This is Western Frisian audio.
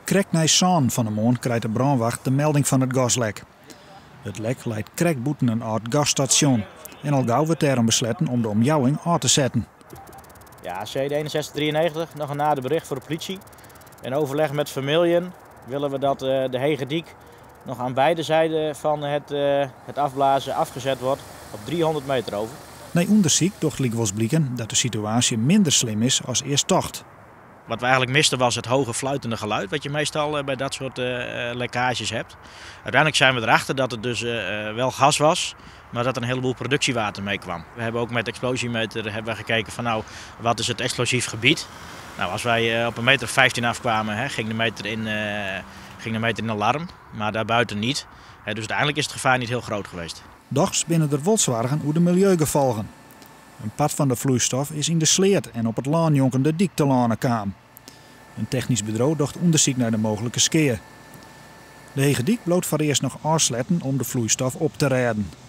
Krekt nei sânen fan 'e moarn krijt de brânwacht de melding fan it gaslek. It lek leit krekt bûten in âld gasstasjon en al gau wurdt dêrom besletten om de omjouwing ôf te setten. Ja, CD 6193, noch in nader bericht foar de politie. In overleg met Vermilion willen we dat eh, de Hegedyk nog aan beide zijden van het, eh, het afblazen afgezet wordt op 300 meter over. Nei ûndersyk docht lykwols bliken dat de situaasje minder slim is as earst tocht. Wat we eigenlijk misten was het hoge fluitende geluid wat je meestal eh, bij dat soort eh, lekkages hebt. Uiteindelijk zijn we erachter dat het dus wel gas was, maar dat er een heleboel productiewater mee kwam. We hebben ook met explosiemeter hebben we gekeken van nou, wat is het explosief gebied? Nou, als wij op een meter 15 afkwamen, hè, ging, de meter in, ging de meter in alarm, maar daarbuiten niet. Dus uiteindelijk is het gevaar niet heel groot geweest. Dochs binne der wol soargen oer de miljeugefolgen. In part fan de floeistof is yn de sleat en op it lân njonken de dyk telâne kaam. In technysk bedriuw docht ûndersyk nei de mooglike skea. De Hegedyk bliuwt foarearst noch ôfsletten om de floeistof op te rêden.